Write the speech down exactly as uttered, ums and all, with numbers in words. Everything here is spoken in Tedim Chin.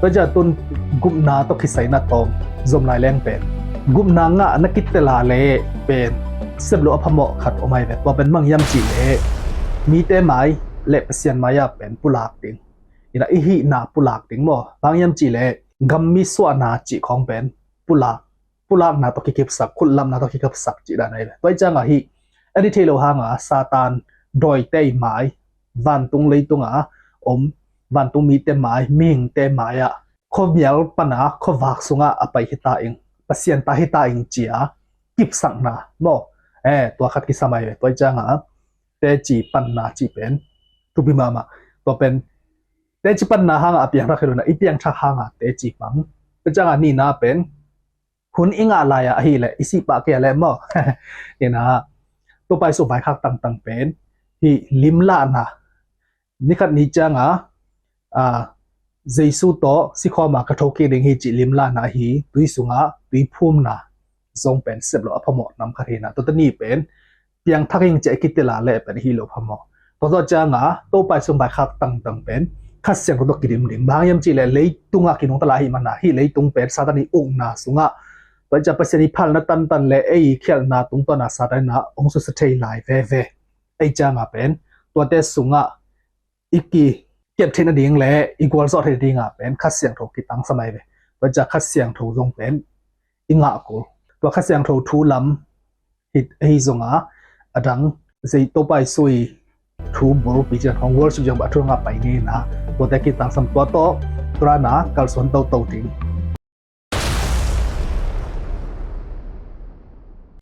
Tua ciang tun gupna tawh kisai na tawm zom lai leng pen gupna ngah na kitel a leh pen sep loh a phamawh khat om ai ve. Tua pen bang hiam cih leh mite mai le Pasian mai ah pen pulak ding, ina i hihna pulak ding maw. Bang hiam cih leh gammi suahna cih khawng pen pulak, pulakna tawh kikipsak, khutlamna tawh kikipsak cih dan ai ve. Tua ciang a hih a ni thei lo hang a Satan dawite mai, vantung leitung a om vantung mite mai, mihingte mai ah khuamial pan a khuavak sungah a pai hi ta ing, Pasian ta hi ta ing ci a kipsakna maw. Eh, tua khat kisam ai ve. Tua ciang a teci panna cih pen thupi mahmah. Tua pen teci panna hang a piangthak hi lo na, i piangthak hang a teci pang. Tua ciang a nihna pen hun i ngah lai ah ahih leh i sih pah kei a leh maw. Ina Topa Jesu vaikhak tangtang pen hih limlahna, ni khat ni ciang a, a, Jesu tawh sikhawm a ka thokik ding hi cih limlahna hi, tui sungah tui phumna zong pen sep loh a phamawh nam khat hi na. Tua ta ni pen piangthak ing ci a kitel a leh pen hi lo phamawh. Tua tawh ciang a Topa Jesu vaikhak tangtang pen Kha Siangtho tawh kidim ding. Bang hiam cih leh leitung a kinungta lai ahih man a, hih leitung pen Satan i ukna sungah, tua ciang Pasian i phalna tantan le ei i khialhna tungtawn a Satan in a hong susia thei lai veve. Ei ciang a pen tuate sungah i kikep theih nading le i gualzawh theih nading a pen Kha Siangtho kitangsam ai ve. Tua ciang Kha Siangtho zong pen i ngah kul. Tua Kha Siangtho thu lam hi, hi zong a, a dang zei Topa Jesu i thu bul pi ciang hong worship ciang bah thu ngah pai ni na. Tuate kitangsam, tua tawh tua na kalsuan toto ding.